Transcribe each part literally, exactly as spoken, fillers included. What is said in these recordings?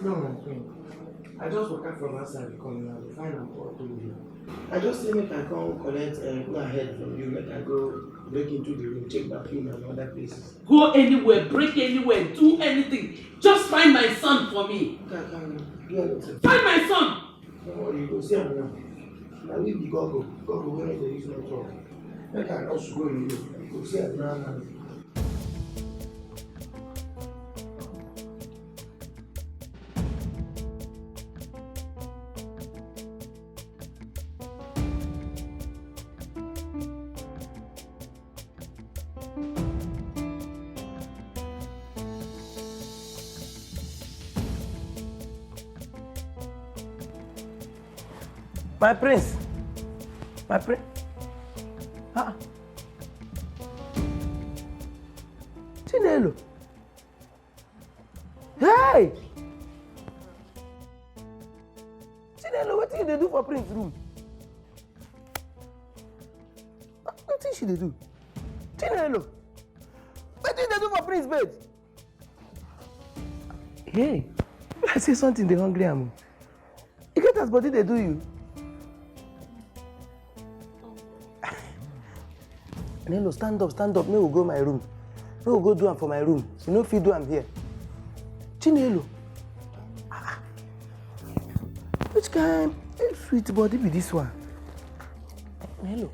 No, my friend. I just waka from outside come now. I find am for open here. I just say make I come collect uh, go ahead from you. Make I go break into the room, check bathroom and other places. Go anywhere, break anywhere, do anything. Just find my son for me. Okay, I can do anything. Find my son. No worry, you go see am now. Na we be gogo, gogo wey no dey use network. Make I rush go in, you go see am now now. My prince. My prince. Ah. Chinelo. Hey! Chinelo, wetin you dey do for prince room? Wetin she dey do? Chinelo, wetin you dey do for prince bed? Hey, I say something dey hungry am. You get as body dey do you. Nelo, stand up, stand up. Make we go my room. Make we go do am for my room. You no fit do am here. Chinelo. Ah, ah. Which kind sweet body be this one? Nelo.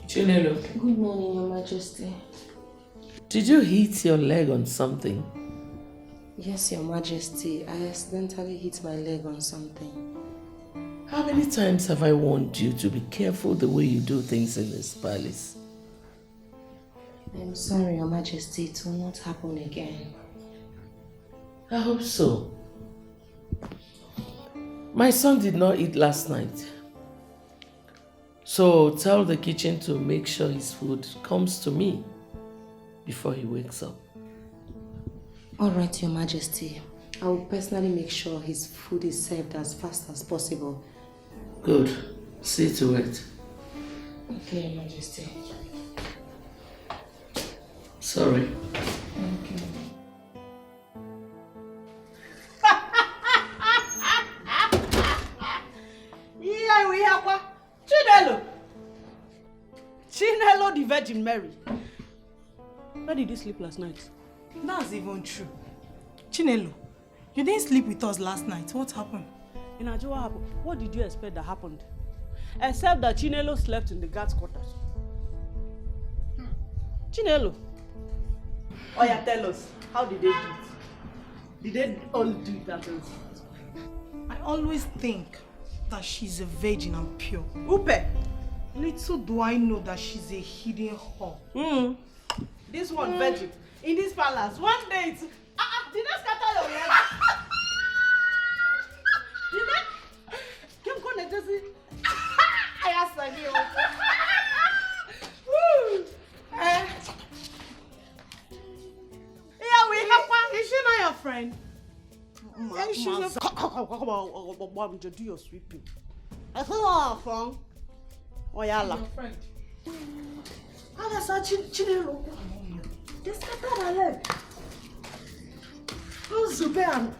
Chinelo. Good morning, Your Majesty. Did you hit your leg on something? Yes, Your Majesty. I accidentally hit my leg on something. How many times have I warned you to be careful the way you do things in this palace? I'm sorry, Your Majesty. It will not happen again. I hope so. My son did not eat last night. So tell the kitchen to make sure his food comes to me before he wakes up. All right, Your Majesty. I will personally make sure his food is served as fast as possible. Good. See to it. Okay, Your Majesty. Sorry. Thank you. Ihe we akwa. Chinelo. Chinelo, the Virgin Mary. Where did you sleep last night? That's even true. Chinelo, you didn't sleep with us last night. What happened? Inajo, what happened? What did you expect that happened? Except that Chinelo slept in the guard's quarters. Chinelo. Oh yeah, tell us. How did they do it? Did they all do it that way? I always think that she's a virgin and pure. Upe! Little do I know that she's a hidden whore. Mm. This one, virgin. In this palace, one day it's... Ah, ah, did I scatter your head? Did I? Come, come, let us see. I asked again. Woo! Eh. Yeah, we have one. Is she not your friend? Ma, eh, she's ma, a... Come, come, come, come, come, come, come, do your sweeping. I feel our phone. Oyala. Your friend. How does that Chin-, Chinelo? They scattered her leg. Who's Zubair?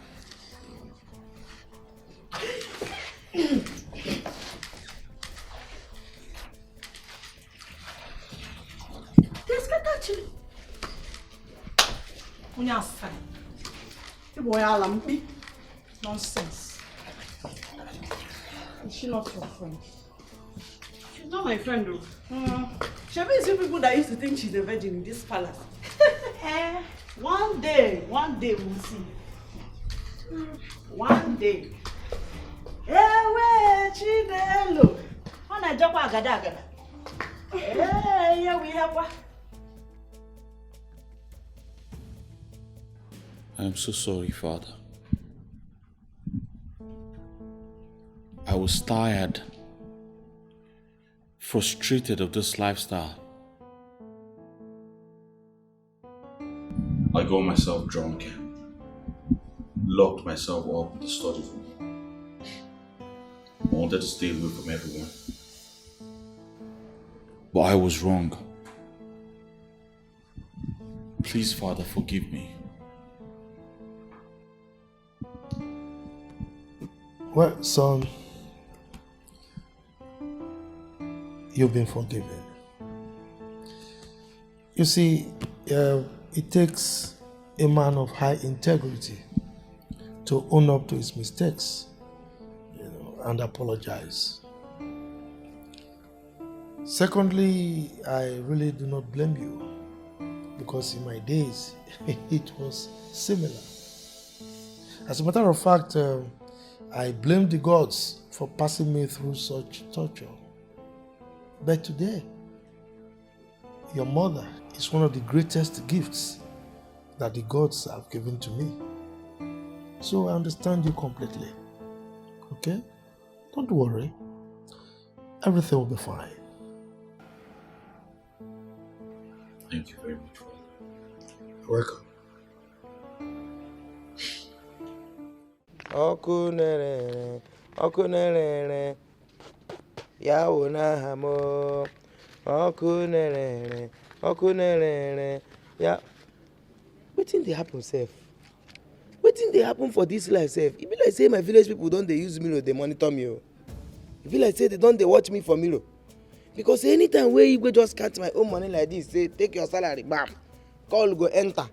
They scattered Chin-, Unyasa. Ibo ya lambi. Nonsense. Is she not your friend? She's not my friend, though. Mm. Shebi is you people that used to think she's a virgin in this palace. Eh, One day, one day we'll see. One day. Ewe Chinelo. Ọ na-ejekwa agada agada. Ee, ihe bụ ihe kwa. I'm so sorry, Father. I was tired, frustrated of this lifestyle. I got myself drunk and locked myself up in the study room. I wanted to stay away from everyone. But I was wrong. Please, Father, forgive me. Well, son, you've been forgiven. You see, uh, it takes a man of high integrity to own up to his mistakes, you know, and apologize. Secondly, I really do not blame you, because in my days, it was similar. As a matter of fact, uh, I blame the gods for passing me through such torture. But today, your mother is one of the greatest gifts that the gods have given to me. So I understand you completely. Okay? Don't worry. Everything will be fine. Thank you very much, Father. You're welcome. Ọkụ na-ere ere, ọkụ na-ere ere, ya wụ n'aha m. Ọkụ na-ere ere, ọkụ na-ere ere, ya. Wetin dey happen sef? Wetin dey happen for this life sef? E be like say my village people don dey use mirror dey monitor me o. E be like say they don dey watch me for mirror. Because anytime wey Igwe just count my own money like this, say, "Take your salary, bam," call go enter.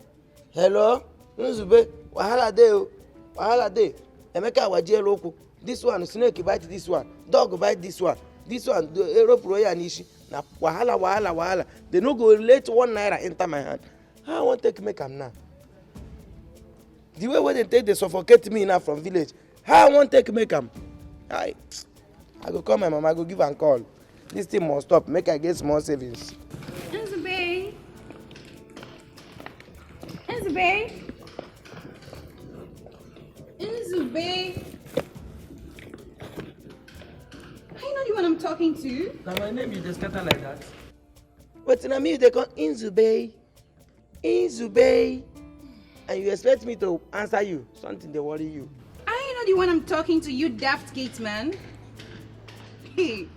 "Hello, Nzube, wahala dey o, wahala dey. Emeka awajiela ụkwụ. This one, snake bite this one, dog bite this one, this one, the rope roya n'ishi." Na wahala, wahala, wahala. They no go let one naira enter my hand. How I wan take make am now? The way wey dem take dey suffocate me now from village, how I wan take make am? I, I go call my mama, I go give am call. This thing must stop, make I get small savings. Nzube. Nzube. Nzube. I know the one I'm talking to. Na my name you dey scatter like that. Wetin, na me you dey call Nzube? Nzube, and you expect me to answer you? Something dey worry you. Are you not the one I'm talking to, you daft gate man? Hey,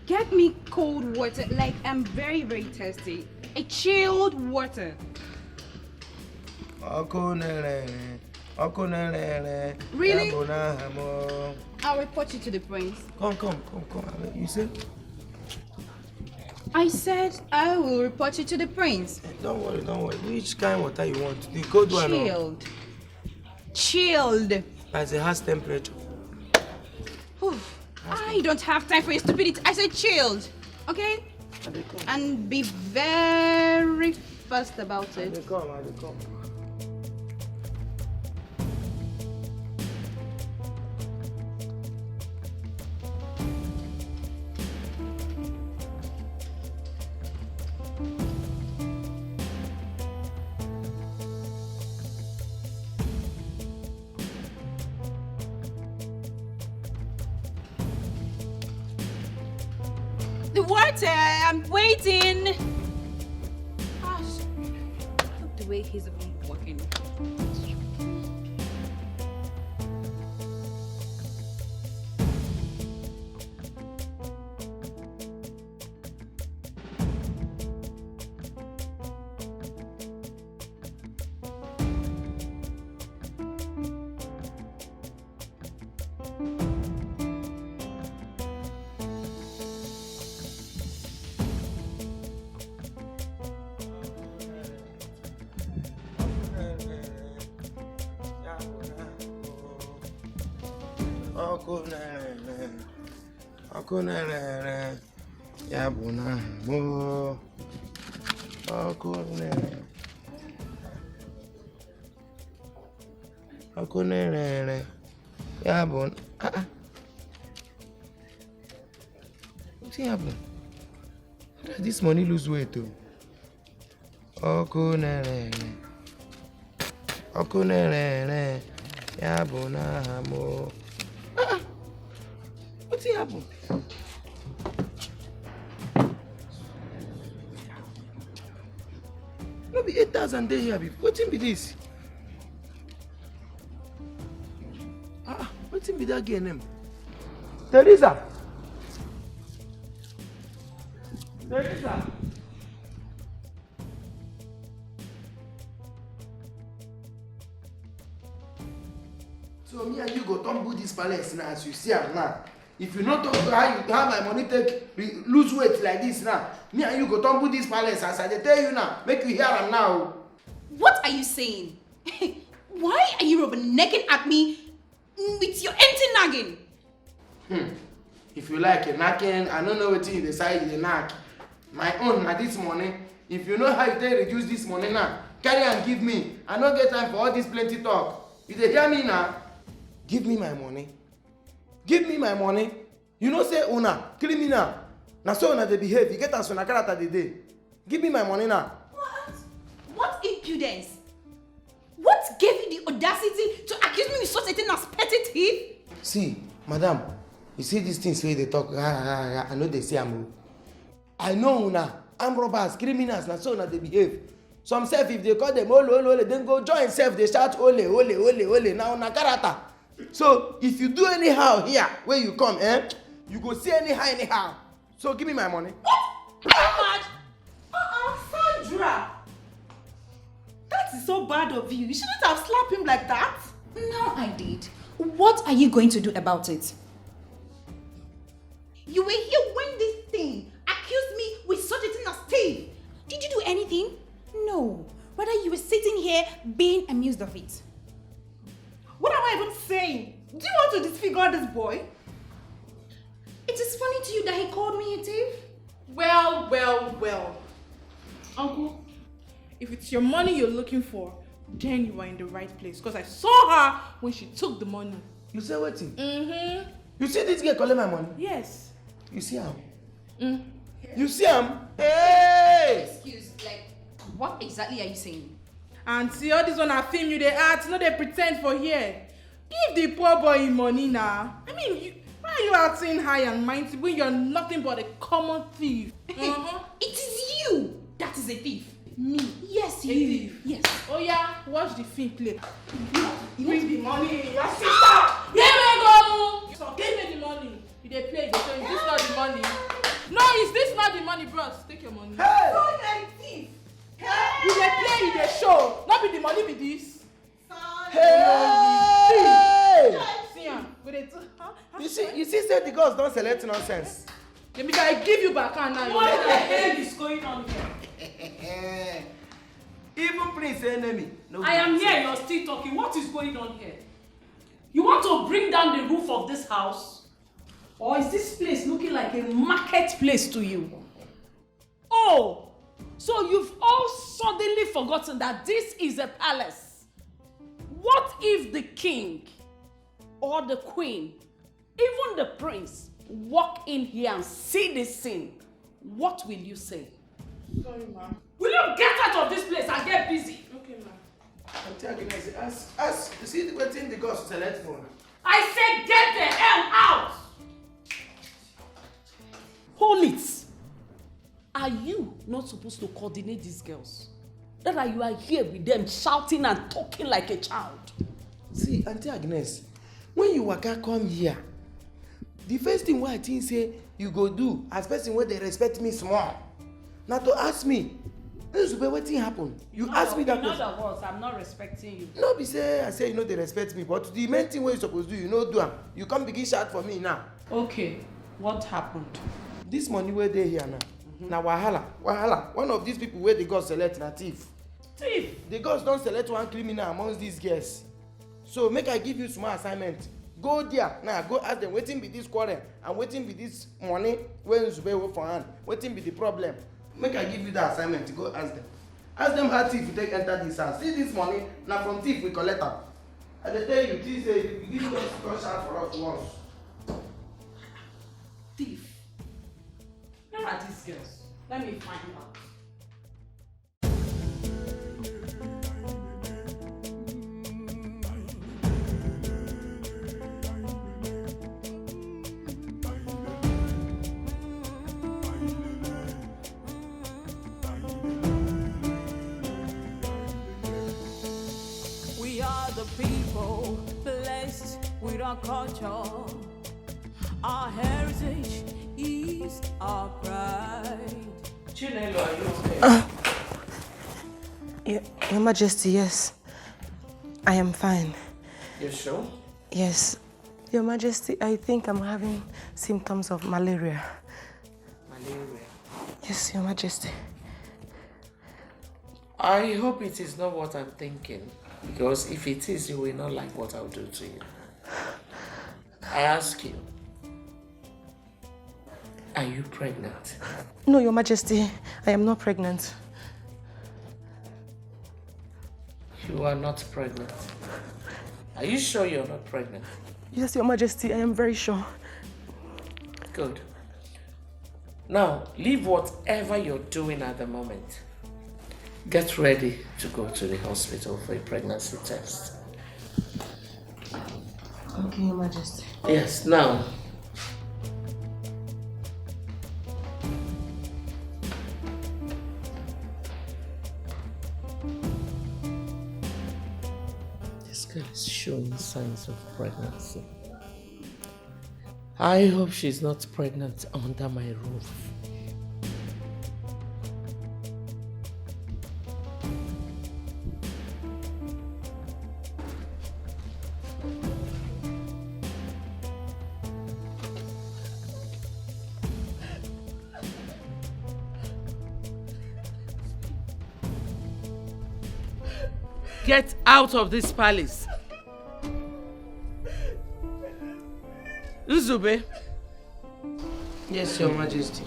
get me cold water, like, I'm very, very thirsty. A chilled water. Ọkụ na-ere ere, ọkụ na-ere ere. Really? Ya bụ n'aha m. I'll report you to the prince. Come, come, come, come. You say? I said I will report you to the prince. Don't worry, don't worry. Which kind water you want? The cold one? Or? Chilled. Chilled. That's the house temperature. Oof. I don't have time for your stupidity. I said chilled. Okay? And be very fast about it. Come, I come. The water, I'm waiting. Gosh, look the way he's walking. Ọkụ na-ere ere, ọkụ na-ere ere, ya bụ n'aha m. Ọkụ na-ere. Ọkụ na-ere ere. Ya bụ, ah, ah. Wetin happen? How does this money lose weight o? Ọkụ na-ere ere. Ọkụ na-ere ere. Ya bụ n'aha m o. Ah, ah. Wetin happen? No be eight thousand dey here before. Wetin be this? Ah, ah, wetin be that girl name? Teresa. Teresa. So me and you go tumble this palace now as you see am now. If you no talk how you, how my money take re-, lose weight like this now, me and you go tumble this palace as I dey tell you now. Make you hear am now. What are you saying? Why are you rubbernecking at me with your empty nagging? Hmm. If you like a knacking, I no know wetin you decide you dey knack. My own na this money. If you know how you take reduce this money now, carry am give me. I no get time for all this plenty talk. You dey hear me now? Give me my money. Give me my money. You know say una criminal. Na so una dey behave. You get as una character dey dey. Give me my money now. What? What impudence? What gave you the audacity to accuse me with such a thing as petty thief? See, madam, you see these things wey you dey talk, ha, ha, ha, ha, I no dey see am o. I know una, armed robbers, criminals, na so una dey behave. Some sef, if they call them ole, ole, ole, dem go join sef, dey shout ole, ole, ole, ole. Na una character. So if you do anyhow here, wey you come, eh, you go see anyhow, anyhow. So give me my money. What? Are you mad? Uh-uh, Sandra! That is so bad of you. You shouldn't have slapped him like that. No, I did. What are you going to do about it? You were here when this thing accused me with such a thing as thief. Did you do anything? No. Rather, you were sitting here being amused of it. What am I even saying? Do you want to disfigure this boy? It is funny to you that he called me a thief? Well, well, well. Uncle, if it's your money you're looking for, then you are in the right place. Because I saw her when she took the money. You say wetin? Mm-hmm. You see this girl collect my money? Yes. You see am? Mm. You see am? Hey! Excuse, like, what exactly are you saying? Aunty, all this one na film you dey act, no dey pretend for here. Give the poor boy him money now. I mean, you, why are you acting high and mighty when you're nothing but a common thief? Uh-huh. It is you that is a thief. Me? Yes, A you. Thief. Yes. Oh yeah, watch the film play. You Bring the money, your sister. Give me go. So give me the money. You dey play, you dey play. Is this not the money? No, is this not the money, bros? Take your money. Hey! You're a thief. You dey play, you dey show. Not be the money be this. Hey! See am, we dey do. You see, you see, say the gods don select nonsense. Let me I give you back hand now. What the hell is going on here? Even prince enemy. No I am good. Here, you're still talking. What is going on here? You want to bring down the roof of this house? Or is this place looking like a marketplace to you? Oh, so you've all suddenly forgotten that this is a palace. What if the king or the queen, even the prince, walk in here and see this scene? What will you say? Sorry, ma. Will you get out of this place and get busy? Okay, ma. Auntie Agnes, as, as, you see wetin the gods select for una. I said get the hell out! Hold it! Are you not supposed to coordinate these girls? That are you are here with them shouting and talking like a child. See, Auntie Agnes, when you waka come here, the first thing wey I think say you go do as person wey dey respect me small, na to ask me, Nzube, wetin happen? You ask me that In question. Other words, I'm not respecting you. No be say I say you no dey respect me, but the main thing wey you suppose do, you no do am. You come begin shout for me now. Okay, what happened? This money wey dey here now, na wahala, wahala. One of these people wey the gods select na thief. Thief! The gods don select one criminal amongst these girls. So make I give you small assignment. Go there now, go ask them wetin be this quarrel and wetin be this money wey Nzube hold for hand. Wetin be the problem? Make I give you that assignment, go ask them. Ask them how thief take enter this house. See this money, na from thief we collect am. I dey tell you, things say you begin just touch out for us once. Thief. Where are these girls? Let me find out. We are the people blessed with our culture. Our heritage is our pride. Chinelo, are you okay? Uh, Your, Your Majesty, yes. I am fine. You sure? Yes. Your Majesty, I think I'm having symptoms of malaria. Malaria? Yes, Your Majesty. I hope it is not what I'm thinking, because if it is, you will not like what I'll do to you. I ask you, are you pregnant? No, Your Majesty, I am not pregnant. You are not pregnant. Are you sure you're not pregnant? Yes, Your Majesty, I am very sure. Good. Now, leave whatever you're doing at the moment. Get ready to go to the hospital for a pregnancy test. Okay, Your Majesty. Yes, now. This girl is showing signs of pregnancy. I hope she's not pregnant under my roof. Get out of this palace. Nzube. Yes, Your Majesty.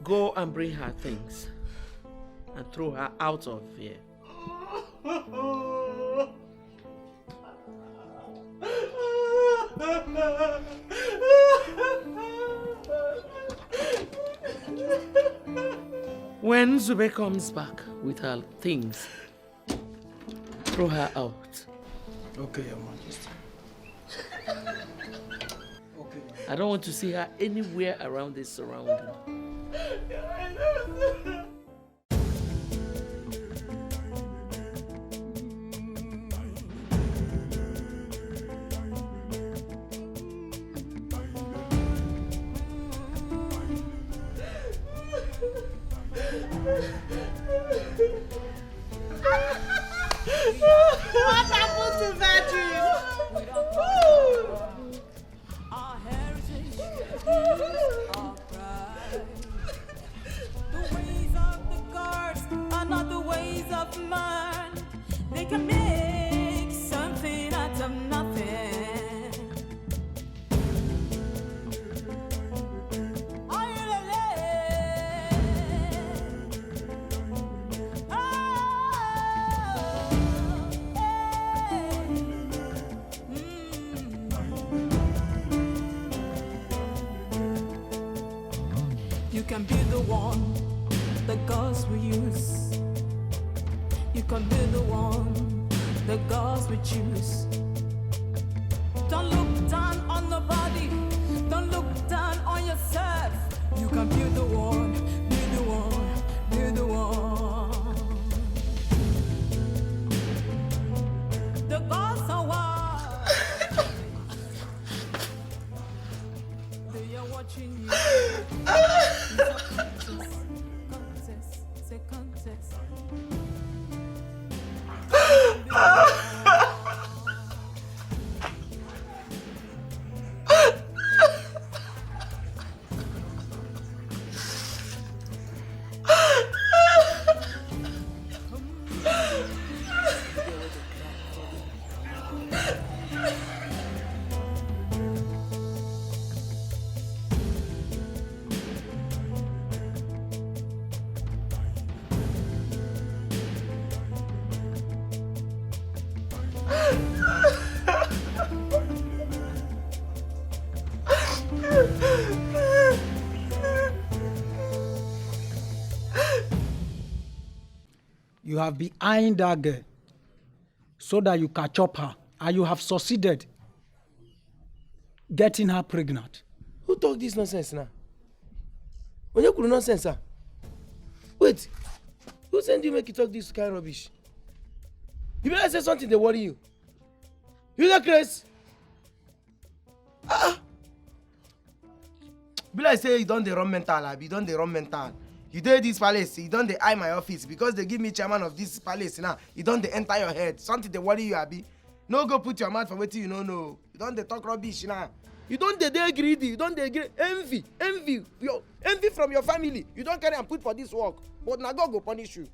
Go and bring her things and throw her out of here. When Zube comes back with her things, throw her out. Okay, Your Majesty. I don't want to see her anywhere around this surrounding. What happened to Virgin? Our heritage is our pride. The ways of the gods are not the ways of man. They can make something out of nothing. You can be the one the girls will use. You can be the one the girls will choose. Don't look down on nobody. Don't look down on yourself. You can be the one, be the one, be the one. The girls are wild. They are watching you. It's a contest, contest, it's a contest. You have been eyeing that girl so that you can chop her, and you have succeeded getting her pregnant. Who talk this nonsense now? Onye kwuru nonsense, sir? Wait, who send you make you talk this kind rubbish? You better say something dey worry you. You dey craze? Ah! Be like say you don dey run mental, abi? You don dey run mental. You dey this palace, you don dey eye my office because they give me chairman of this palace now. You don dey enter your head. Something dey worry you, abi? No go put your mouth for wetin you no know. You don dey talk rubbish now. You don dey dey greedy. You don dey gre- envy, envy, your envy from your family. You don carry am put for this work, but na God go punish you.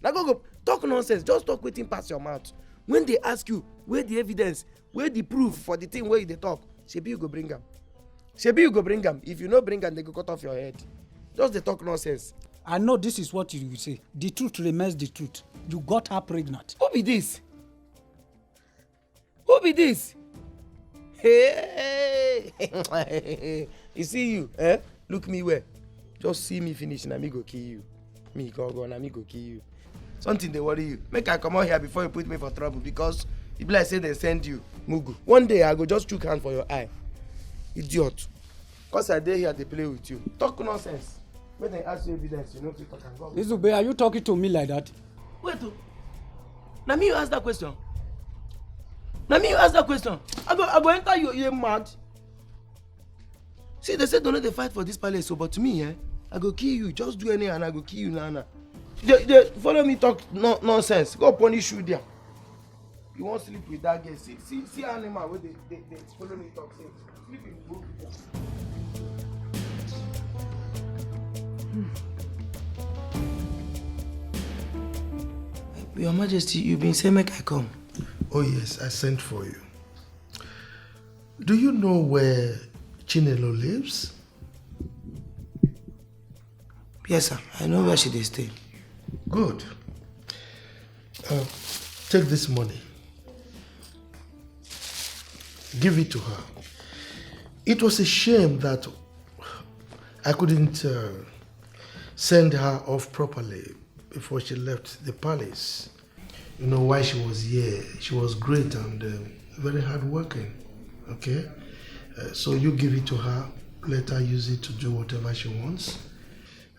Na God go talk nonsense. Just talk wetin pass your mouth. When they ask you, where the evidence, where the proof for the thing wey you dey talk? Shebi you go bring am. Shebi you go bring am. If you no bring am, they go cut off your head. Just dey talk nonsense. I know this is what you will say. The truth remains the truth. You got her pregnant. Who be this? Who be this? Hey! You see you, eh? Look me well. Just see me finish, na me go kill you. Me, go, go, na me go kill you. Something dey worry you. Make I comot here before you put me for trouble, because e be like say dem send you. Mugu. One day I go just chook hand for your eye. Idiot. Cause I dey here dey play with you. Talk nonsense. Make dem ask you evidence, you no fit talk am. Go. Izube, are you talking to me like that? Wait o. Na me you ask that question? Na me you ask that question? I go, I go enter you, you mad? See, they say they no dey fight for this palace, so, but me, eh, I go kill you. Just do anyhow and I go kill you now, now. They, they follow me talk no, nonsense. Go punish you there. You wan sleep with that girl? See, see, see animal wey dey, dey, dey follow me talk. Say, sleep with good people. Your Majesty, you been say make I come. Oh yes, I sent for you. Do you know where Chinelo lives? Yes, sir. I know where she dey stay. Good. Uh, take this money. Give it to her. It was a shame that I couldn't uh, send her off properly before she left the palace. You know why she was here. She was great and uh, very hardworking. Okay? Uh, so you give it to her. Let her use it to do whatever she wants.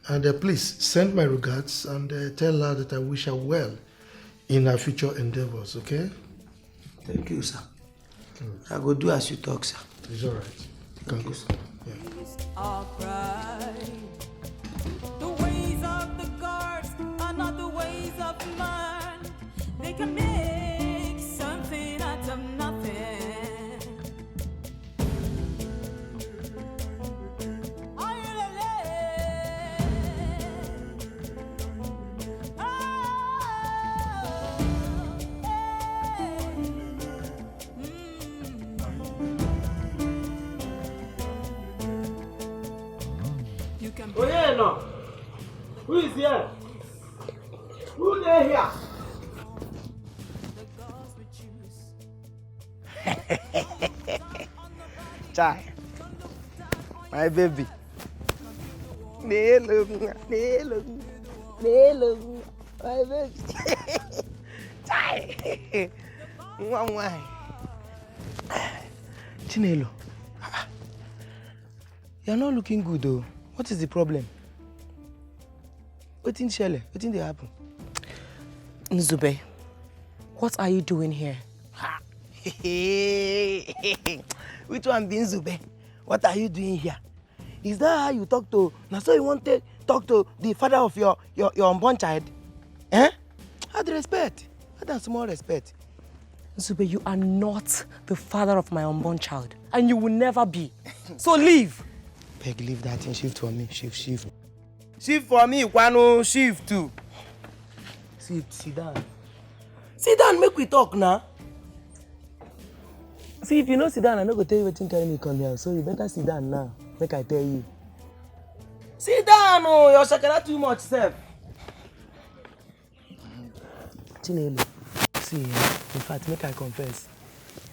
And uh, please send my regards and uh, tell her that I wish her well in her future endeavors, okay? Thank you, sir. I go do as you talk, sir. It's all right. You can go. Thank you, sir. Yeah. Our pride. The ways of the gods are not the ways of man. They can make something out of nothing. Onye nọ? Who is here? Who dey here? Chai, my baby. N'elu nwa, n'elu nwa, n'elu nwa, my baby. Chai, nwa nwanyị. Chinelo, you're not looking good though. What is the problem? Wetin shele? Wetin dey happen? Nzube, what are you doing here? Ha! Which one be Nzube? What are you doing here? Is that how you talk to? Na so you wan take talk to the father of your your your unborn child? Eh? Add respect. Add am small respect. Nzube, you are not the father of my unborn child, and you will never be. So leave. Beg, leave that thing. Shift for me. Shift, shift. Shift for me, kwanu, shift too. Sit, sit down. Sit down, make we talk now. See, if you no sit down, I no go tell you wetin carry me come here. So you better sit down now. Make I tell you. Sit down, oh, your shakara too much, sef. Chinelo, see, eh, in fact, make I confess.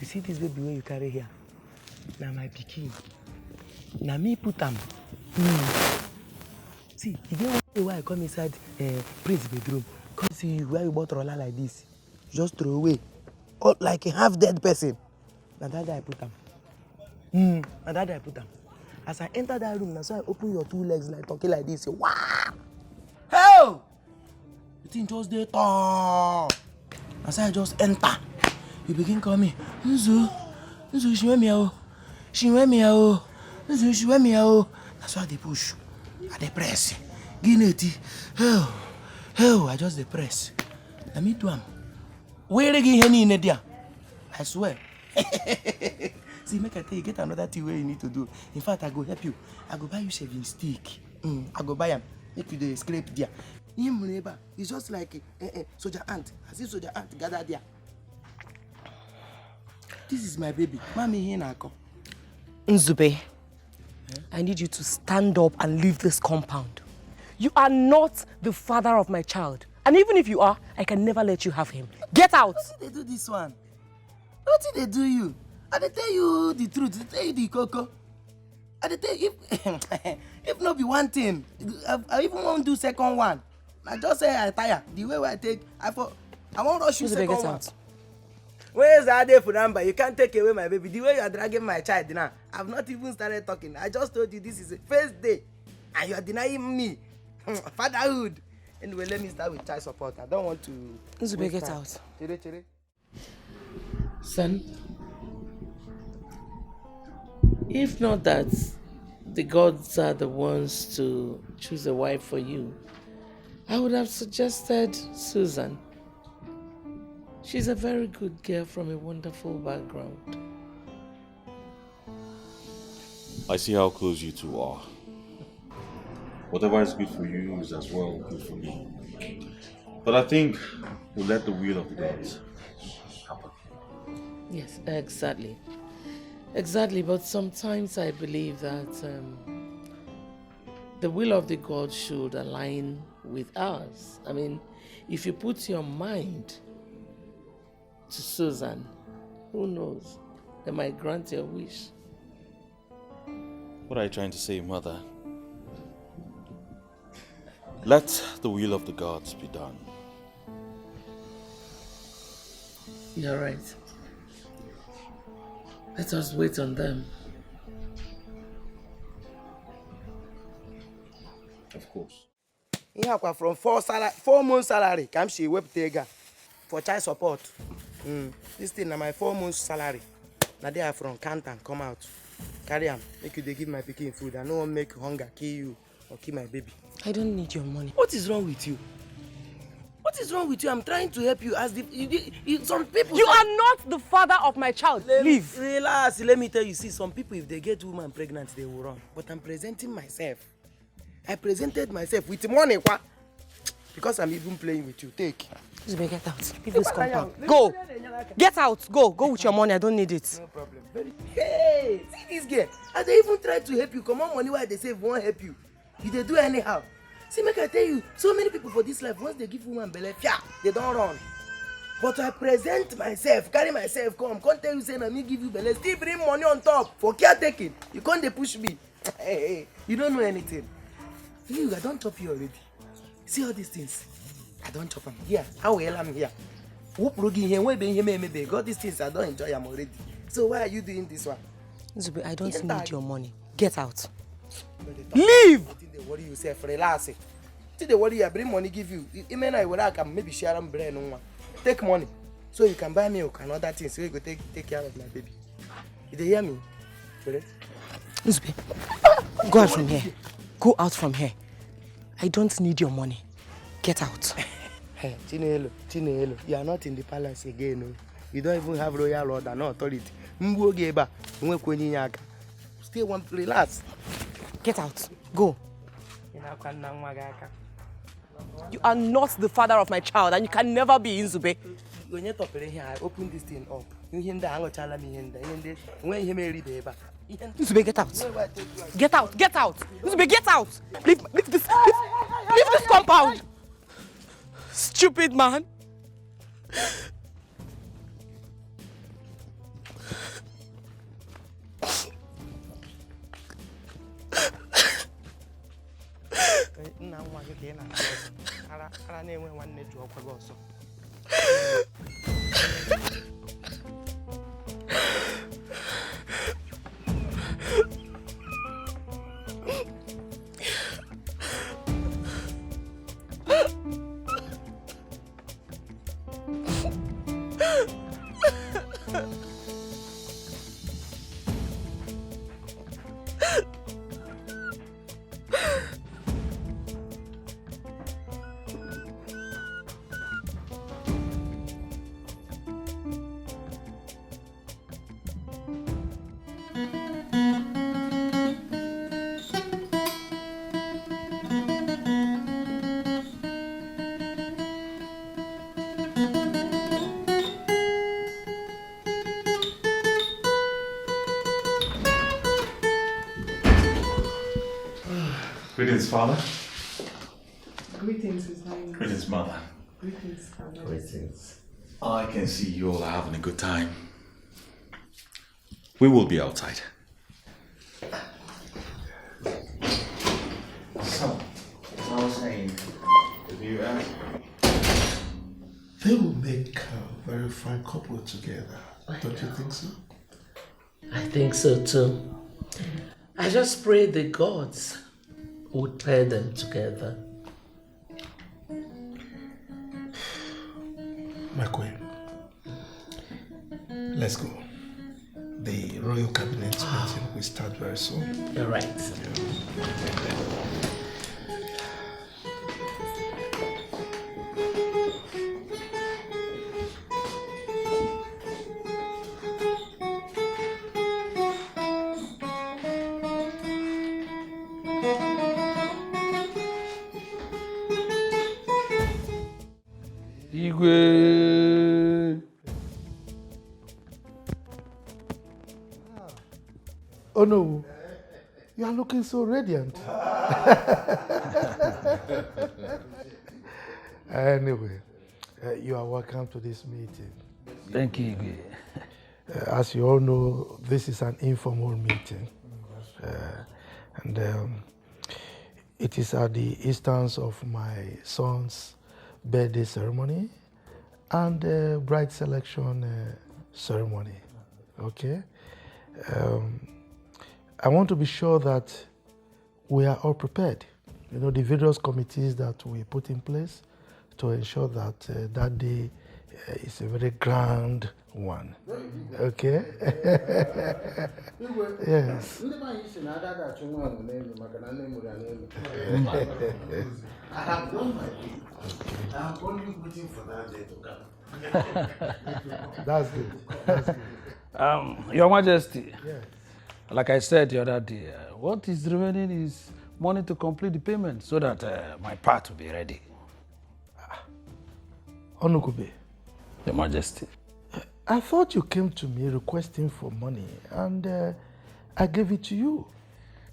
You see this baby wey you carry here? Na my pikin. Na me put am. Hmm. See, e get one day wey I come inside uh, Prince bedroom, Person you wear you bought roller like this, just throw away. Oh, like a half dead person. Na that day I put am. Hmm, na that day I put am. As I enter that room, na so I open your two legs like turkey like this. Say, wow! Hell! The thing just dey tall. Na so I just enter. You begin call me, Nzu, Nzu, she wear me o. She wear me o. Nzu, she wear me o. Na so I dey push. I dey press. Gineti. Hell. Hell, I just dey press. Na me do am. Where gị ihe niile dị a? I swear. See, make I tell you, get another thing where you need to do. In fact, I go help you. I go buy you shaving stick. Mm, I go buy am. Make you dey scrape there. Ihe m hụrụ ebe a, it's just like eh, eh, soldier ant. I see soldier ant gather there. This is my baby. Mami, ihe na-akọ. Nzube, I need you to stand up and leave this compound. You are not the father of my child. And even if you are, I can never let you have him. Get out! Wetin dey do this one? Wetin dey do you? I dey tell you the truth, dey tell you the koko. I dey tell you, if, if no be one thing, I, I even wan do second one. I just say I tire. The way wey I take, I for, I wan rush you Nzube, second get one. Out. Where's Ade Furamba? You can't take away my baby. The way you are dragging my child now, I've not even started talking. I just told you this is the first day, and you are denying me fatherhood. Anyway, let me start with child support. I don't want to. Nzube, waste get time. Out. Chere, chere. Son, if not that the gods are the ones to choose a wife for you, I would have suggested Susan. She's a very good girl from a wonderful background. I see how close you two are. Whatever is good for you is as well good for me. But I think we'll let the will of the gods happen. Yes, exactly. Exactly, but sometimes I believe that um, the will of the God should align with ours. I mean, if you put your mind to Susan, who knows? They might grant your wish. What are you trying to say, mother? Let the will of the gods be done. You're right. Let us wait on them. Of course. Ihe akwa from four salary, four months salary ka m si ewepụta ego a for child support. Mm. This thing na my four months salary. Na there I from count am come out. Carry am, make you dey give my pikin food. I no wan make hunger kill you or kill my baby. I don't need your money. What is wrong with you? What is wrong with you? I'm trying to help you. As the you, you, you, some people. You are not the father of my child. Let me- Leave. Relax. Let me tell you. See, some people, if they get woman pregnant, they will run. But I'm presenting myself. I presented myself with money, kwa. Because I'm even playing with you. Take. Nzube, get out. Leave this compound. Go. Get out. Go. Go with your money. I don't need it. No problem. Very. Hey, see this girl. As they even try to help you, come on, money why they save won't help you. You dey do anyhow. See, make I tell you, so many people for this life, once they give woman belle, fia, they don't run. But I present myself, carry myself come, come tell you say na me give you belle, still bring money on top for caretaking. You come dey push me. Hey, hey, you don't know anything. You, I don't chop you already. See all these things. I don't chop them. Here, how well I'm here. Wụpụrụ gị ihe, nwebe ihe m emebe. All these things, I don't enjoy them already. So why are you doing this one? Nzube, I don't Get need out. Your money. Get out. But they talk Leave! Wetin dey worry yourself, relax. Wetin dey worry you, I bring money give you. I- I mean, I will, I can maybe share am brain nwa. Take money so you can buy milk and other things so you go take take care of my baby. You dey hear me? Correct? Nzube, go out from here. Go out from here. I don't need your money. Get out. Hey, Chinelo, Chinelo, you are not in the palace again. Oh. You don't even have royal order, no authority. Mgbu oge ebe a, nwekwa onye inye aka. Stay one, relax. Get out. Go. Ị na-akwa nna nwa gị aka. You are not the father of my child and you can never be, Nzube. Onye tọpere ihe a, open this thing up. Ihe ndị a, aṅụchala m ihe ndị, ihe ndị, nwee ihe m eribe ebe a. Ihe ndị Nzube, get out. Get out. Get out. Nzube, get out. Leave, leave this, leave, leave this compound. Stupid man. Nna nwa Ka ị na-agba ọsọ. Ara, ara na-enwe nwanne ji ọkwa gị ọsọ. Greetings, Father. Greetings, His Highness. Greetings, Mother. Greetings, Father. Greetings. I can see you all are having a good time. We will be outside. So, as I was saying, the view out. They will make a very fine couple together. Don't you think so? I think so too. I just pray the gods would pair them together. My queen, let's go. The royal cabinet meeting will start very soon. You're right. Igwe. Oh no, you are looking so radiant. Anyway, uh, you are welcome to this meeting. Thank you, Igwe. Uh, as you all know, this is an informal meeting. Uh, and um, it is at the instance of my son's birthday ceremony and uh, bride selection uh, ceremony. Okay? Um, I want to be sure that we are all prepared. You know, the various committees that we put in place to ensure that uh, that day uh, is a very grand one. Okay? Yes. I have done my thing. I'm only waiting for that day to come. That's good. That's good. Um, Your Majesty, yeah. Like I said the other day, uh, what is remaining is money to complete the payment so that uh, my part will be ready. Onukube. Your Majesty. I thought you came to me requesting for money and uh, I gave it to you.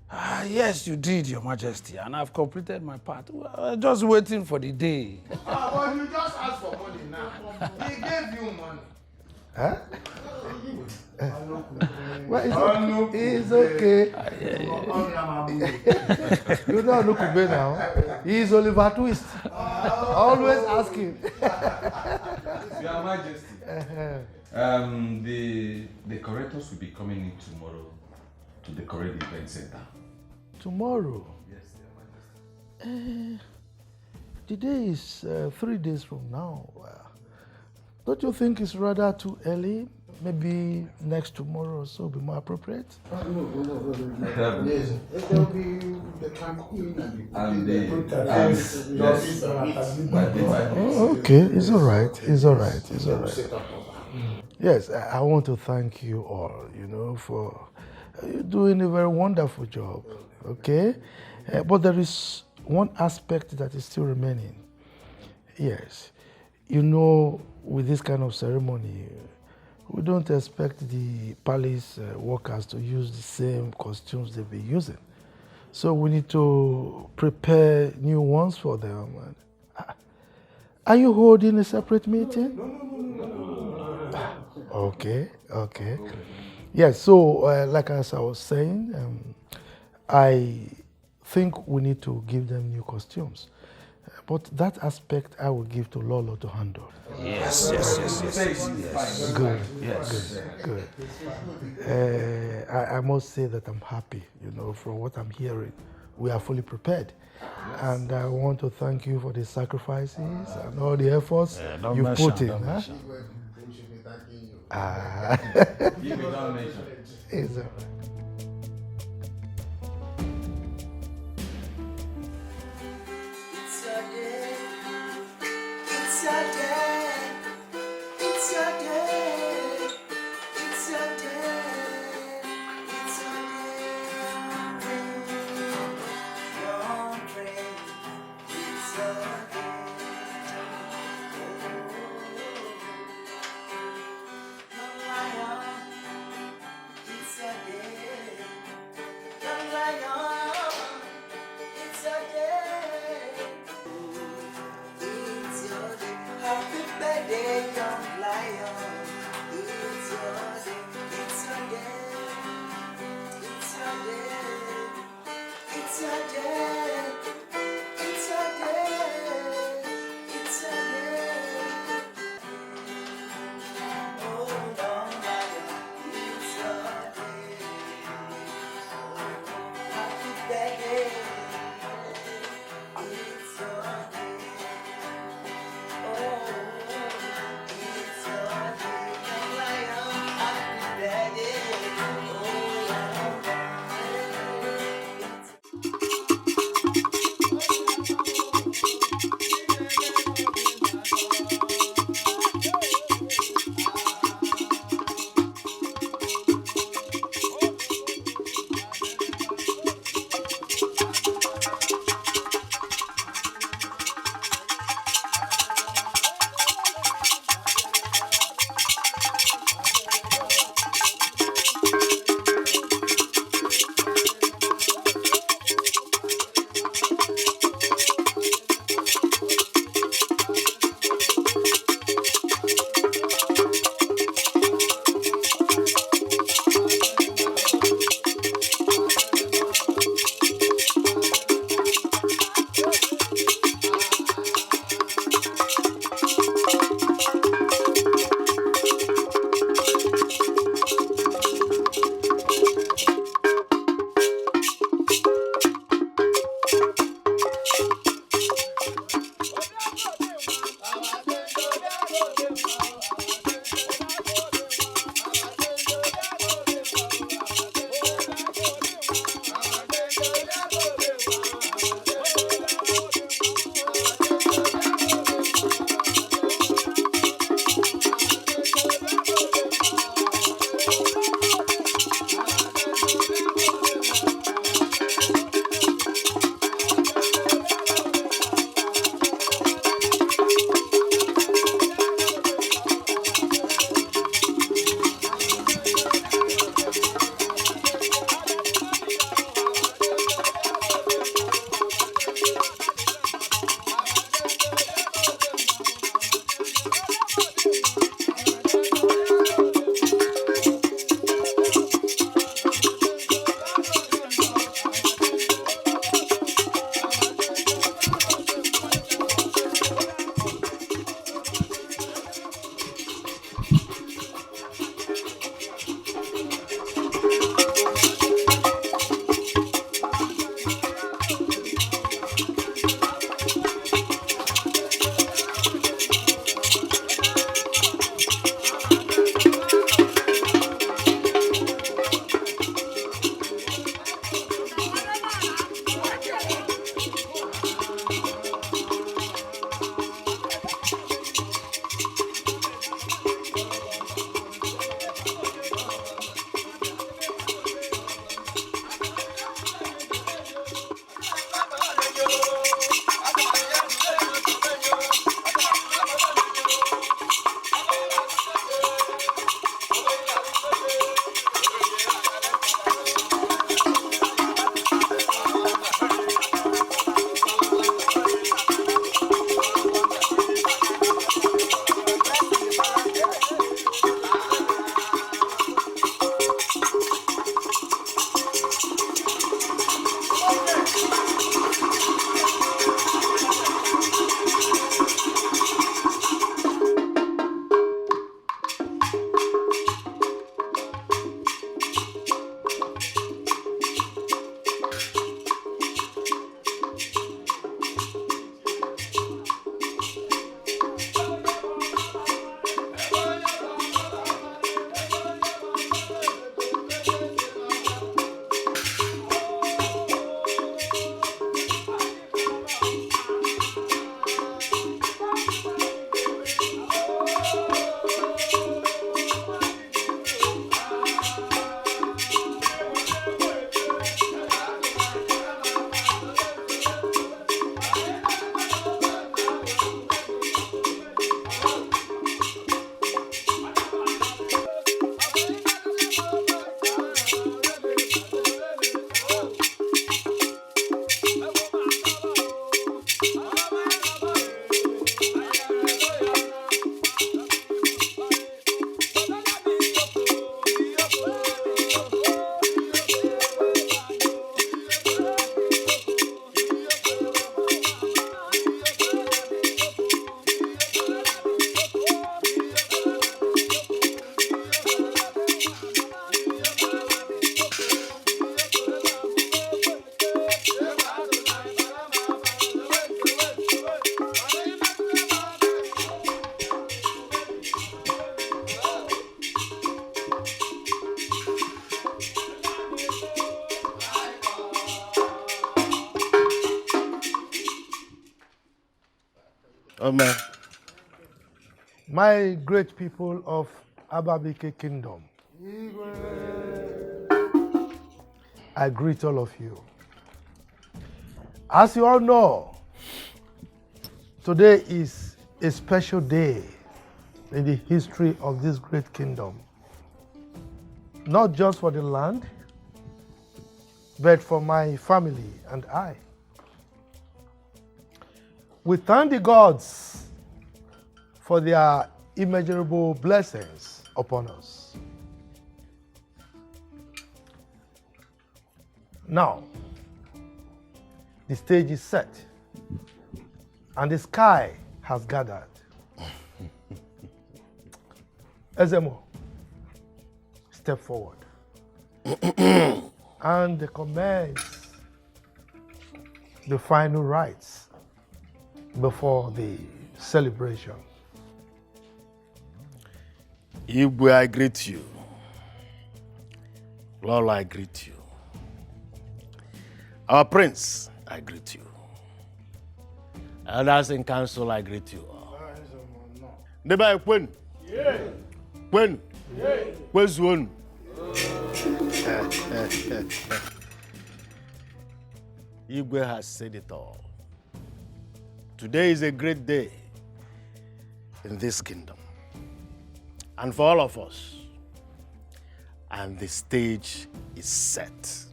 Ah, yes, you did, Your Majesty, and I've completed my part. We're just waiting for the day. Ah, but you just asked for money now. He gave you money. Huh? Well, it's okay. It's okay. You know Onukube now. He is Oliver Twist. Always asking. Your Majesty. Uh-huh. Um, the decorators will be coming in tomorrow to decorate the event center. Tomorrow? Yes, Your Majesty. Uh, the day is uh, three days from now. Uh, don't you think it's rather too early? Maybe next tomorrow or so will be more appropriate. It will be the tranquil and the and the and yes, but the Oh, okay, it's all right. It's all right. It's all right. Yes, I, I want to thank you all, you know, for uh, doing a very wonderful job. Okay, uh, but there is one aspect that is still remaining. Yes, you know, with this kind of ceremony, we don't expect the palace uh, workers to use the same costumes they've been using. So we need to prepare new ones for them. Uh, Are you holding a separate meeting? No, no, no, no, no, no, no. Okay, okay. Yes, so uh, like as I was saying, um, I think we need to give them new costumes. But that aspect I will give to Lolo to handle. Yes, yes, yes, yes, yes. Good, Yes. Good. Uh, I, I must say that I'm happy, you know, from what I'm hearing. We are fully prepared. And I want to thank you for the sacrifices and all the efforts Yeah, don't you mention, put in. Don't Huh? Mention. Ah, You don't mention. it's, uh, It's your day. It's your day. It's your day. It's your day. It's your day. Don't pray. Don't pray. It's your day. Oh, no, I am. It's your day. Amen. My great people of Ababike Kingdom, I greet all of you. As you all know, today is a special day in the history of this great kingdom. Not just for the land, but for my family and I. We thank the gods for their immeasurable blessings upon us. Now, the stage is set and the sky has gathered. Ezemo, step forward and commence the final rites before the celebration. Igwe, I greet you. Lola, I greet you. Our prince, I greet you. Elders in council, I greet you all. Ndị be anyị, kwenu. Kwenu. Kwezuonu. Igwe has said it all. Today is a great day in this kingdom and for all of us. And the stage is set.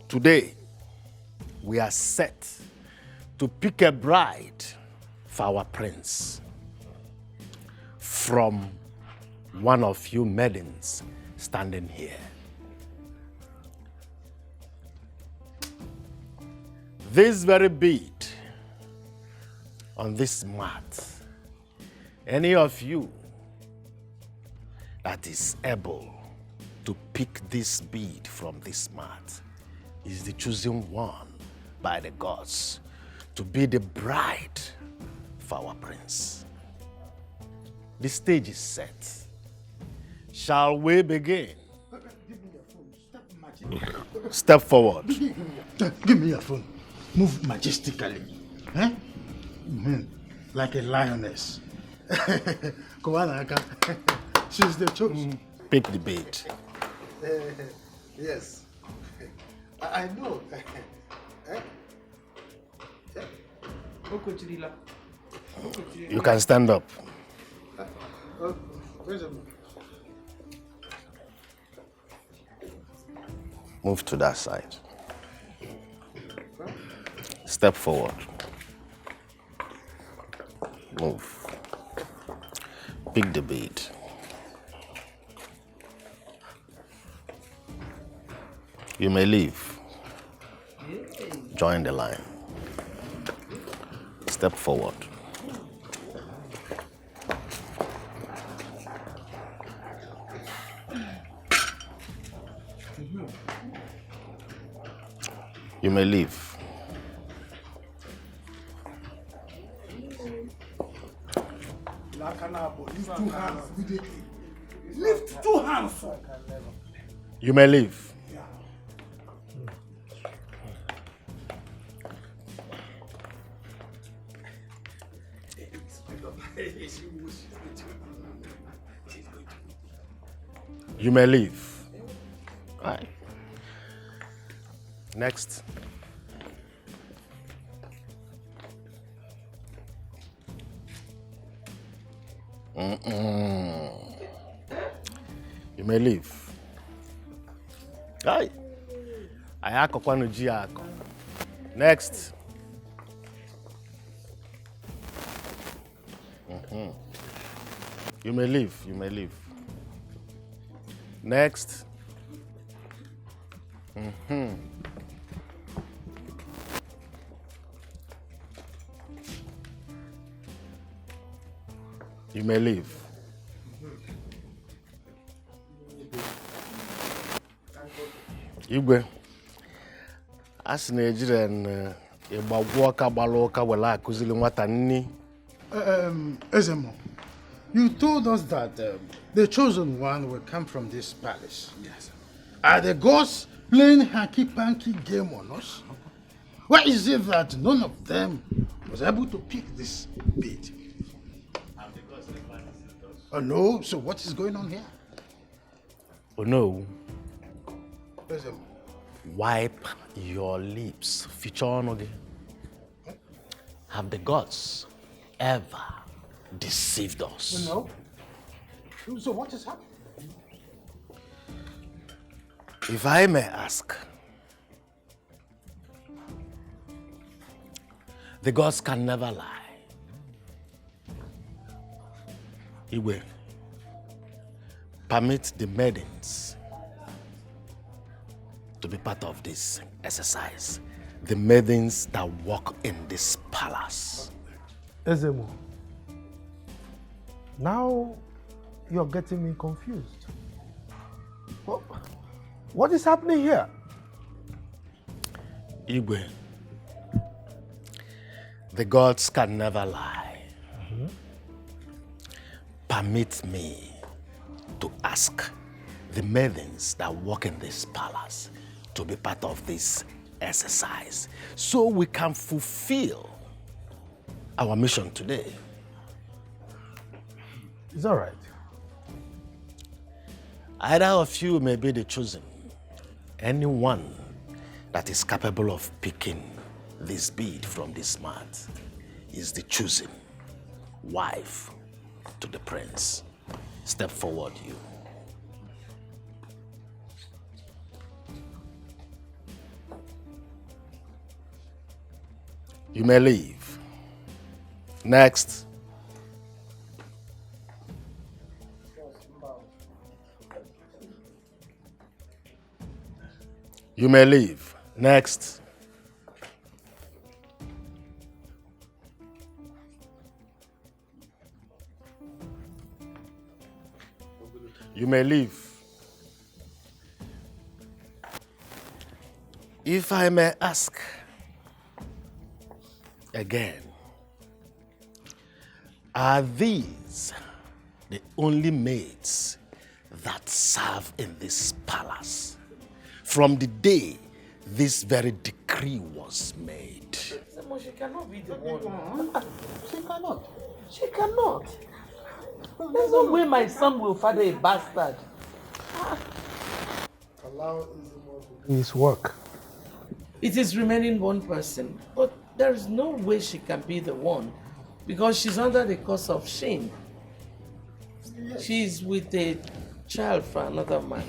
Today, we are set to pick a bride for our prince from one of you maidens standing here. This very bead on this mat, any of you that is able to pick this bead from this mat is the chosen one by the gods to be the bride for our prince. The stage is set. Shall we begin? Step forward. Give me your phone. Move majestically. Eh? Mhm. Like a lioness. Kowa n'aka. She's the chosen. Pick the bead. Eh, yes. I, I know. Eh? Eh? O kwechirila. O kwechirila. You can stand up. Oh, where's the Move to that side. Step forward. Move. Pick the bead. You may leave. Join the line. Step forward. You may leave. Lift two hands immediately. Lift two hands. You may leave. You may leave. All right. Next. Mm-mm. You may leave. Hi. Anyị akọkwanụ ji ya akọ. Next. Mhm. You may leave, you may leave. Next. Mhm. You may leave. Igwe, a sị na ejire n ịgbagwo ọka gbara ụka were akụziri nwata nni. Um, Ezemo, you told us that um, the chosen one will come from this palace. Yes. Are the gods playing hanky-panky game on us? Why is it that none of them was able to pick this bait? Oh no, so what is going on here? Oh no. Ezemo. Wipe your lips. Ficha ọnụ gị. Have the gods ever deceived us? No. So what is happening? If I may ask, the gods can never lie. Igwe, permit the maidens to be part of this exercise. The maidens that work in this palace. Ezemo, now you're getting me confused. What, what is happening here? Igwe, the gods can never lie. Permit me to ask the maidens that work in this palace to be part of this exercise so we can fulfill our mission today. It's all right. Either of you may be the chosen. Anyone that is capable of picking this bead from this mat is the chosen wife to the prince. Step forward, you. You may leave. Next. You may leave. Next. You may leave. If I may ask again, are these the only maids that serve in this palace from the day this very decree was made? She cannot be the one. She cannot. She cannot. There's no way my son will father a bastard. Allow Ezemo to do his work. It is remaining one person, but there is no way she can be the one because she's under the curse of shame. Yes. She's with a child for another man.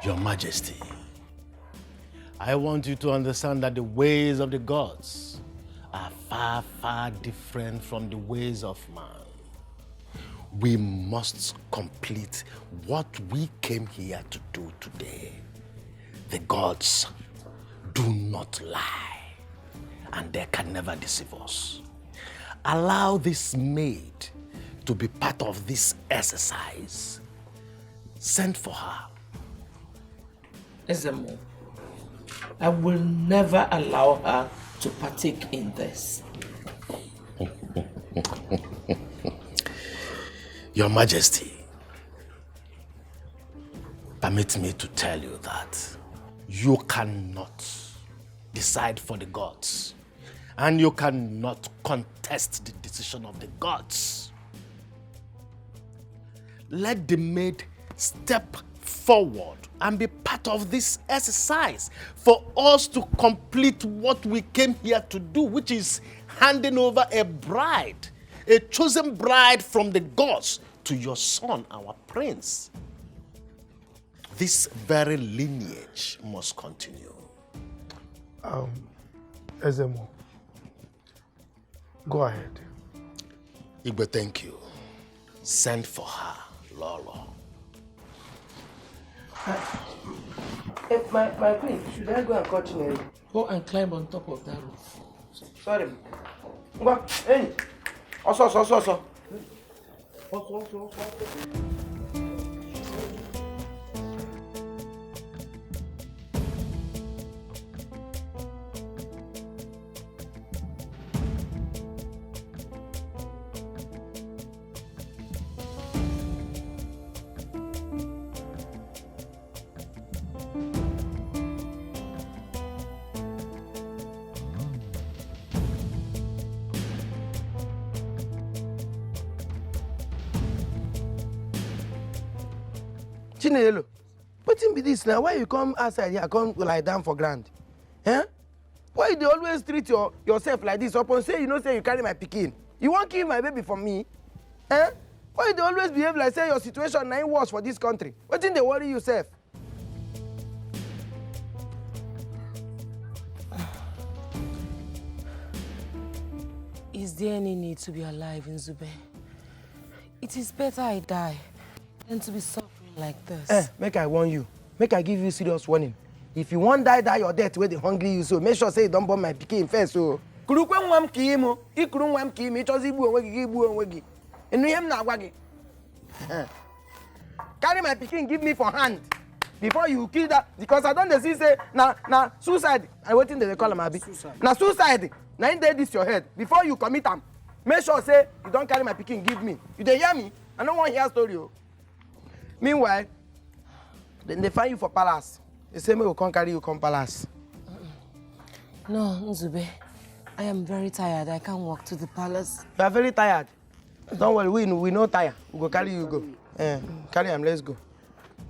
Your Majesty, I want you to understand that the ways of the gods are far, far different from the ways of man. We must complete what we came here to do today. The gods do not lie, and they can never deceive us. Allow this maid to be part of this exercise. Send for her. Ezemo, I will never allow her to partake in this. Your Majesty, permit me to tell you that you cannot decide for the gods, and you cannot contest the decision of the gods. Let the maid step forward and be part of this exercise for us to complete what we came here to do, which is handing over a bride, a chosen bride from the gods, to your son, our prince. This very lineage must continue. Um, Ezemo, go ahead. Igwe, thank you. Send for her, Lolo. Eh, my, my queen, should I go and call Chinelo? Go and climb on top of that roof. Sorry. Ngwa, hey. Ọsọ, ọsọ, ọsọ, ọsọ. Chinelo, wetin be this now? Why you come outside here, come lie down for ground? Eh? Why you dey always treat your, yourself like this? Upon say you know say you carry my pikin. You wan kill my baby for me? Eh? Why you dey always behave like say your situation na im worse for this country? Wetin dey worry you sef? Is there any need to be alive, Nzube? It is better I die than to be suffering like this. Eh, make I warn you. Make I give you serious warning. If you wan die, die your death wey dey hungry you so, make sure say you don born my pikin first o. Kurukwe nwa m ka imo, ikuru nwa m ka imo, ịchọzi igbu onwe gị, gị igbu onwe gị. Ị nụ ihe m na-agwa gị? Carry my pikin give me for hand before you kill that, because I don dey see say na, na suicide. Na wetin dem dey call am, abi? Suicide. Na suicide. Na im dey this your head. Before you commit am, make sure say you don carry my pikin give me. You dey hear me? I no wan hear story o. Meanwhile, dem dey find you for palace. Dem say make we come carry you come palace. No, Nzube, I am very tired. I can't walk to the palace. You are very tired. Don't worry, we, we no tire. We go carry you go. Eh, carry am, let's go.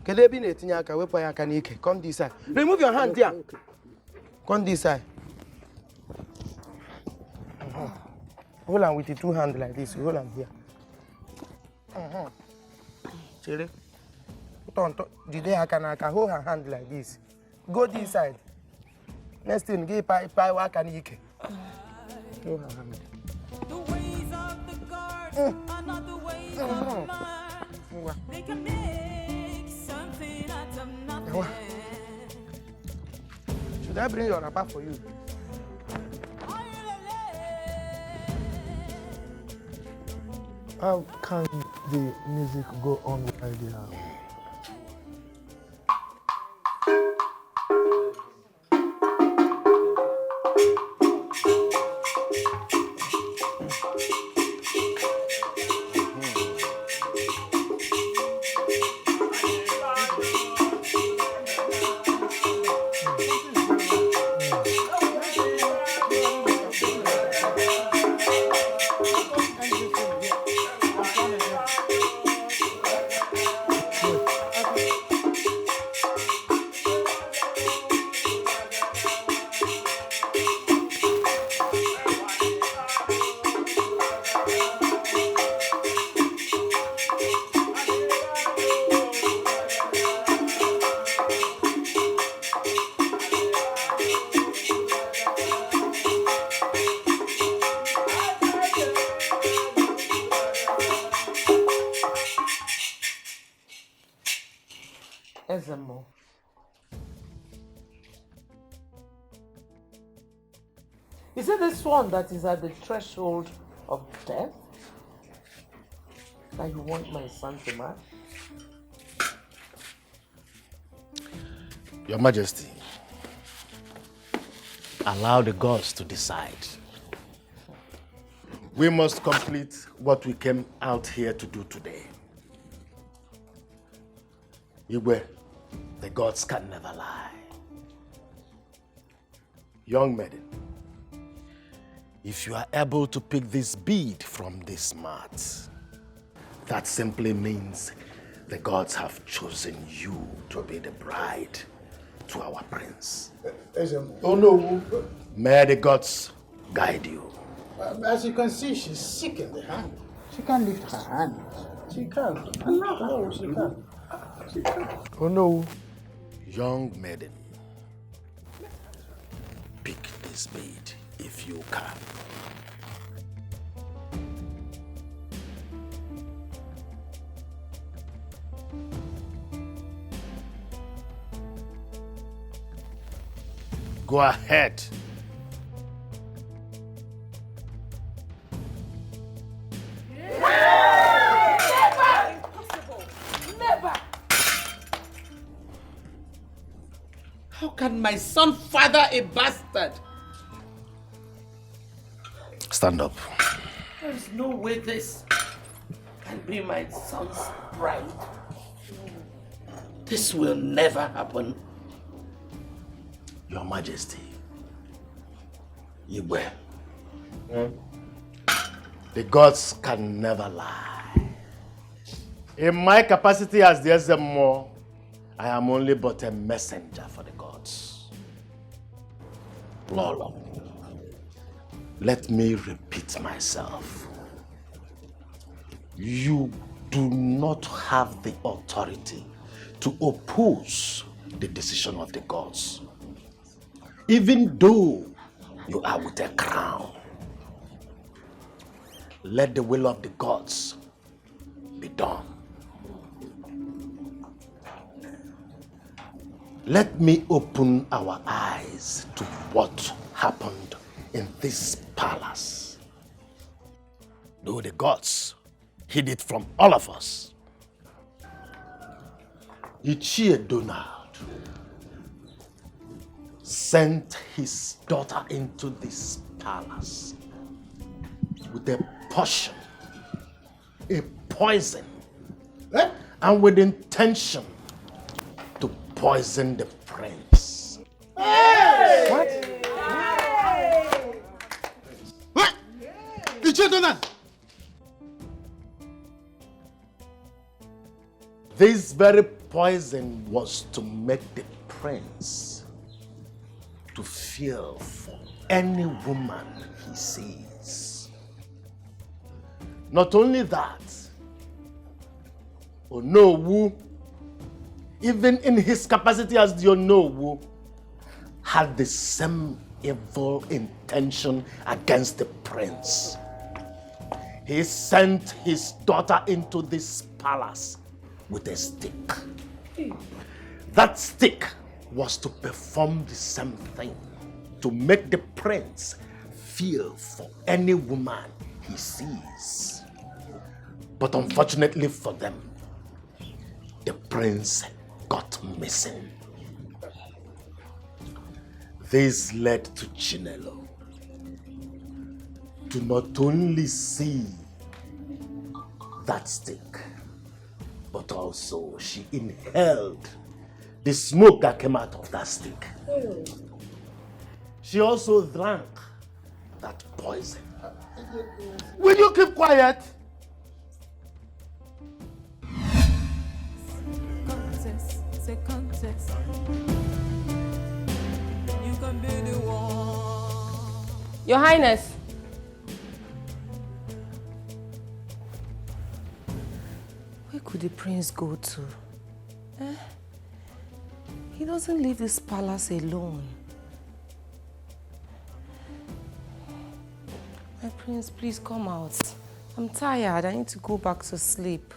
Kedu ebe ị na-etinye aka? Wepụ ya aka n'ike. Come this side. Remove your hand there. Come this side. Uh-huh. Hold am with the two hand like this. Hold am here. Uh-huh. Chere. Put on top. Jide aka n'aka. Hold her hand like this. Go this side. Next thing, gị pa pa aka n'ike. Hold her hand. The ways of the gods are not the ways of man. They can make something out of nothing. Should I bring your wrapper for you? How can the music go on while they are? Ezemo. Is it this one that is at the threshold of death that you want my son to marry? Your Majesty, allow the gods to decide. We must complete what we came out here to do today. Igwe, the gods can never lie. Young maiden, if you are able to pick this bead from this mat, that simply means the gods have chosen you to be the bride to our prince. Oh no. May the gods guide you. As you can see, she's sick in the hand. She can't lift her hand. She can't. No, she can't. Oh no. Young maiden, pick this bait if you can. Go ahead. Never! Impossible! Never! How can my son father a bastard? Stand up. There is no way this can be my son's bride. This will never happen. Your Majesty, Igwe, the gods can never lie. In my capacity as the Ezemo, I am only but a messenger for the gods. Lolo, let me repeat myself. You do not have the authority to oppose the decision of the gods, even though you are with a crown. Let the will of the gods be done. Let me open our eyes to what happened in this palace. Though the gods hid it from all of us, Ichie Donald sent his daughter into this palace with a potion, a poison, eh? And with intention to poison the prince. What? What? Ichie Donald! This very poison was to make the prince to feel for any woman he sees. Not only that, Onowu, even in his capacity as the Onowu, had the same evil intention against the prince. He sent his daughter into this palace with a stick. That stick was to perform the same thing, to make the prince feel for any woman he sees. But unfortunately for them, the prince got missing. This led to Chinelo to not only see that stick, but also she inhaled the smoke that came out of that stick. She also drank that poison. Will you keep quiet? Contest, say contest. You can be the one. Your Highness. Where could the prince go to? Eh? He doesn't leave this palace alone. My prince, please come out. I'm tired. I need to go back to sleep.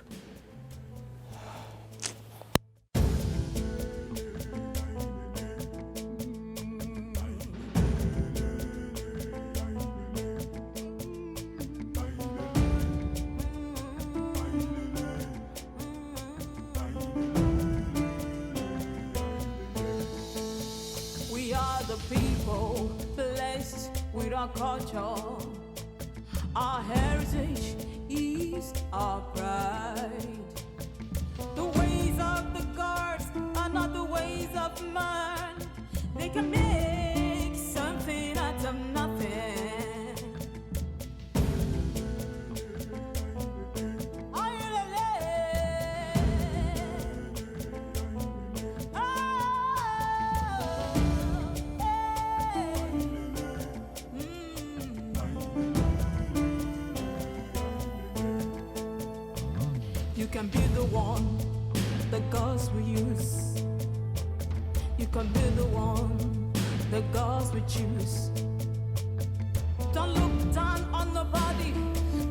We are the people blessed with our culture. Our heritage is our pride. The ways of the gods are not the ways of man. They can make something out of nothing. You can be the one, the Gods we use. You can be the one the gods we choose. Don't look down on nobody.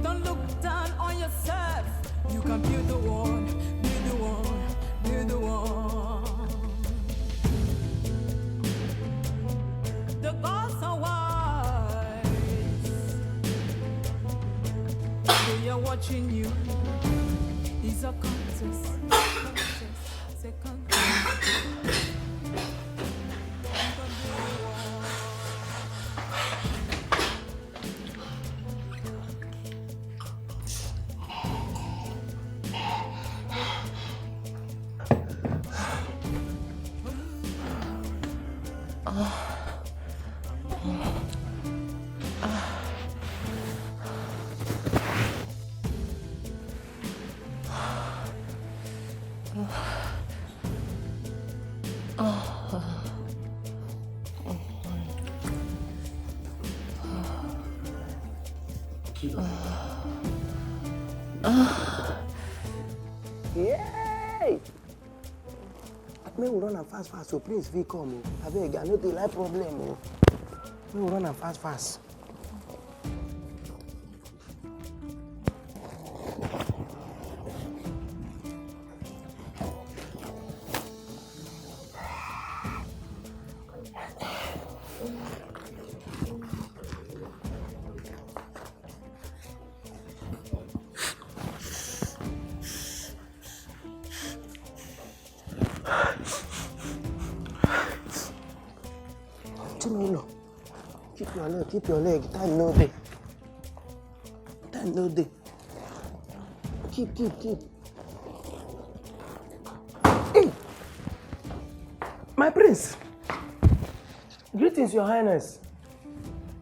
Don't look down on yourself. You can be the one, be the one, be the one. The gods are wise. They are watching you. It's a contest. It's a contest. Yay! Make we run am fast fast so Prince fit come o. Abeg, I no dey like problem o. Make we run am fast fast. Chinelo, keep your leg, keep your leg. Time no dey. Time no dey. Keep, keep, keep. Hey! My prince! Greetings, Your Highness.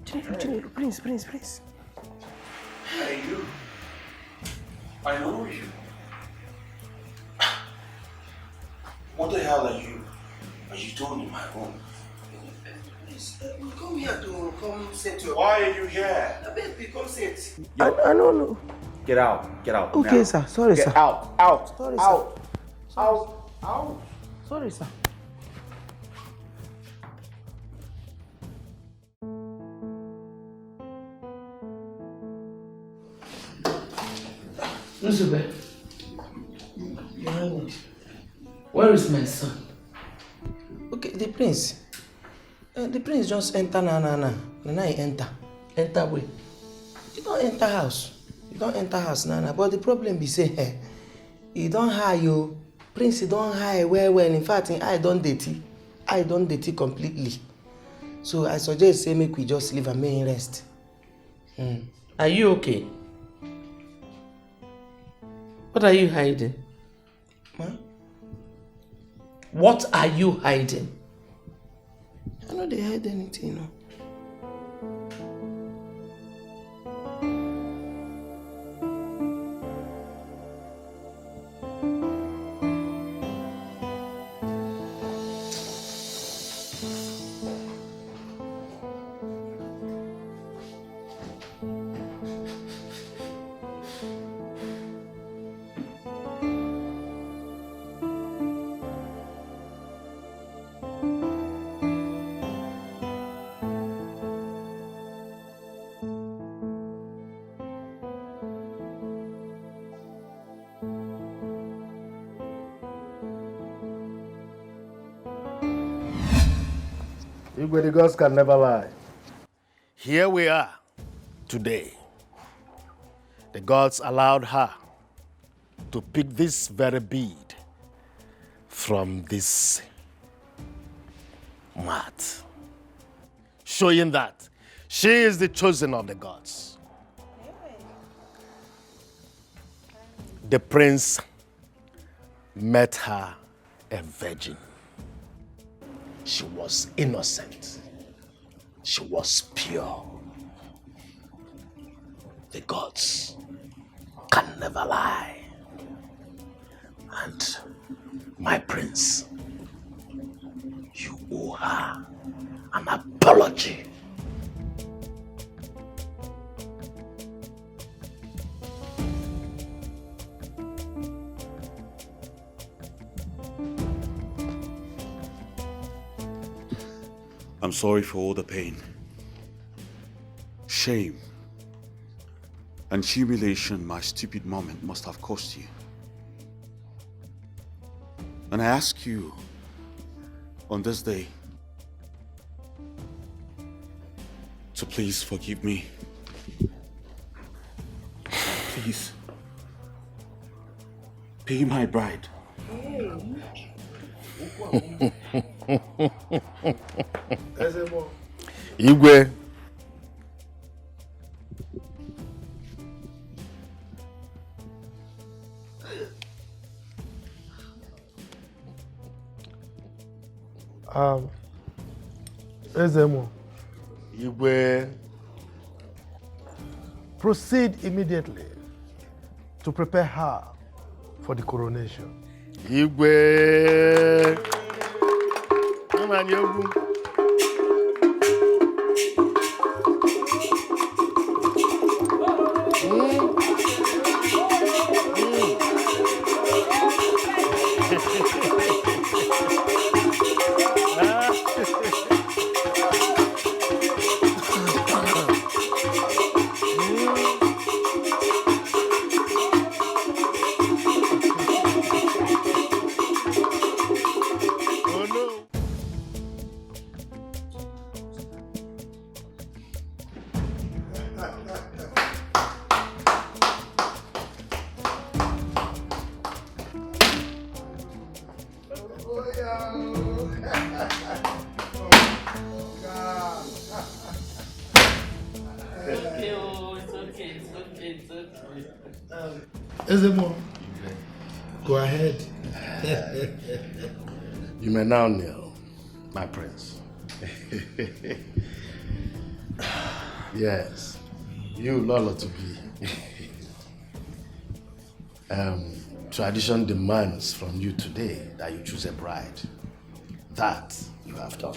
Chinelo, Chinelo, prince, prince, prince. Hey, you. I know you. What the hell are you? Are you doing in my room? Please, uh, we come here to come set your— Why are you here? I beg we come set. I, I don't know. Get out. Get out. Okay, now. Sir. Sorry, sir. Get out. Out. Sorry, sir. Out. Out. Out. Sorry, sir. Nzube, where is my son? Okay, the prince. Uh, the prince just enter now, now, now. Now, now he enter. Enter where? He don't enter house. He don't enter house now, now. But the problem be say, eh, he don't high, yo. Prince, he don't high well, well. In fact, him eye don dirty. Eye don dirty completely. So I suggest say make we just leave am, make him rest. Hmm. Are you okay? What are you hiding? Ma? What are you hiding? I no dey hide anything, no. Igwe, the gods can never lie. Here we are today. The gods allowed her to pick this very bead from this mat, showing that she is the chosen of the gods. The prince met her a virgin. She was innocent. She was pure. The gods can never lie. And my prince, you owe her an apology. I'm sorry for all the pain, shame, and humiliation my stupid moment must have caused you. And I ask you on this day to please forgive me. Please pay my bride. Igwe. Um, Ezemo. Igwe. Proceed immediately to prepare her for the coronation. Igwe. Ịmanye egwu. Ezemo, go ahead. You may now kneel, my prince. Yes, you, Lolo, to be. Um, tradition demands from you today that you choose a bride. That you have done.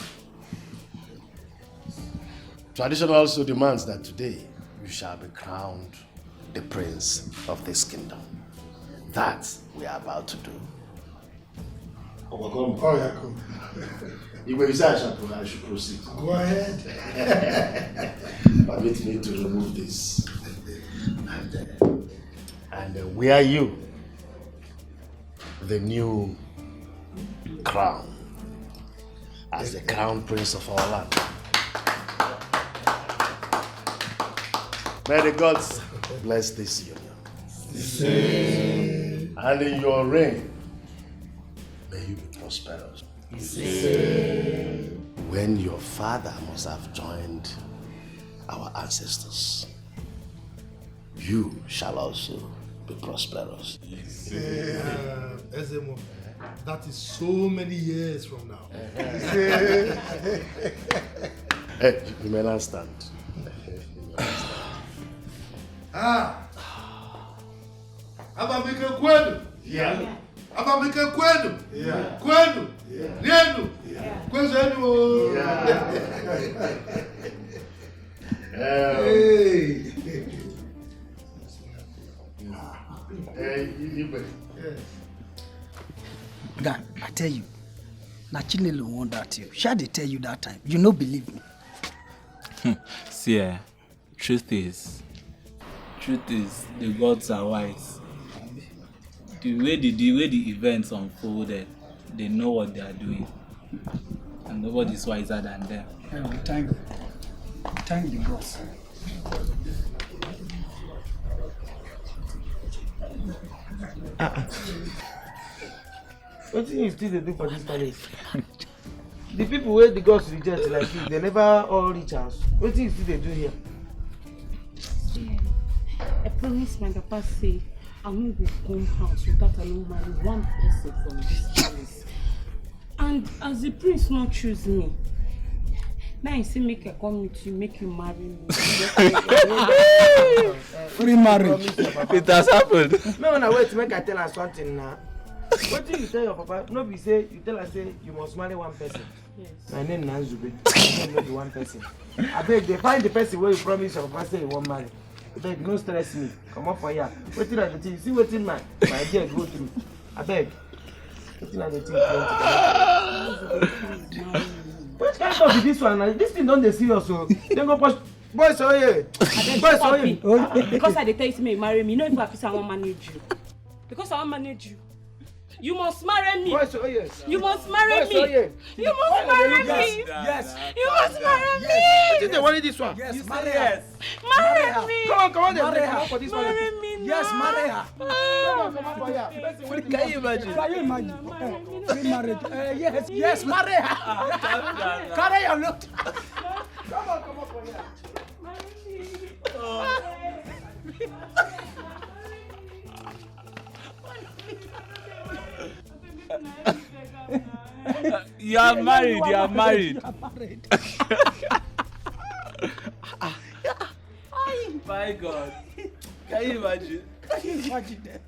Tradition also demands that today you shall be crowned the prince of this kingdom. That we are about to do. Oh, yeah, come. Igwe, you say I should, I should proceed. Go ahead. Permit me to remove this. And, uh, and uh, wear you the new crown as the crown prince of our land. May the gods bless this union. And in your reign, may you be prosperous. When your father must have joined our ancestors, you shall also be prosperous. Uh, Ezemo, that is so many years from now. Eh, you may now stand. Ah! Abamike kwenu. Yeah. Abamike kwenu. Yeah. Kwenu. Yeah. Nenu. Yeah. Kwenu. Yeah. Hey. Hey, Igwe. Yes. Guy, I tell you, na Chinelo want that you. Shall they tell you that time? You no believe me. See, eh, truth is, truth is, the gods are wise. The way the, the way the events unfolded, they know what they are doing, and nobody is wiser than them. Yeah, we thank, thank the boss. Wetin you still dey do for this palace? The people wey the gods reject like you, they never all reach house. Wetin you still dey do here? I promise my papa say I no go come house without I no marry one person from this palace. And as the prince no choose me, now he say make I come meet you, make you marry me. Free marriage. It has happened. No, no, wait, make I tell her something now. Wetin you tell your papa? No be say you tell her say you must marry one person. Yes. My name na Nzube. My name no be one person. Abeg, dey find the person wey you promise your papa say you wan marry. Abeg, no stress me. Comot for here. Wetin I dey think? See wetin my, my girl go through. Abeg. Wetin I dey think? Can't talk with this one now. This thing don dey serious o. Dem go push. Boys, oh yeah. Boys, oh yeah. Because I dey tell you say make you marry me, you no even fit say I wan manage you. Because I wan manage you. You must marry me. Boys, oh yeah. You must marry Boys, oh me. yeah. You must marry me. Yes. You must marry me. Wetin dey worry this one? Yes, marry her. Marry me. Come on, come on, Marry come her. on for this one. Marry me. Yes, marry her. Come on, come on for here. Person wey Can you imagine? Can you imagine? Marry me. Free marriage. Uh, yes, yes, marry her. Carry your load. Come on, come on for here. You are married, you are married. You are married. My God. Can you imagine? Can you imagine that?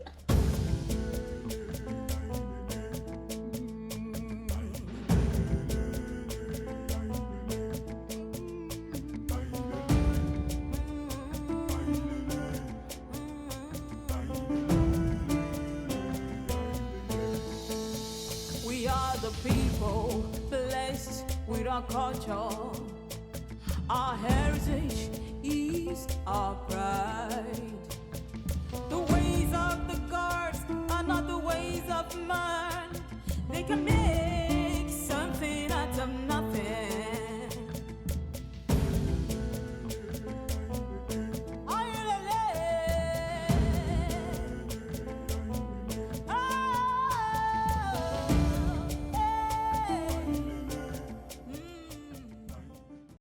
We are the people blessed with our culture. Our heritage is our pride. The ways of the gods are not the ways of man. They can make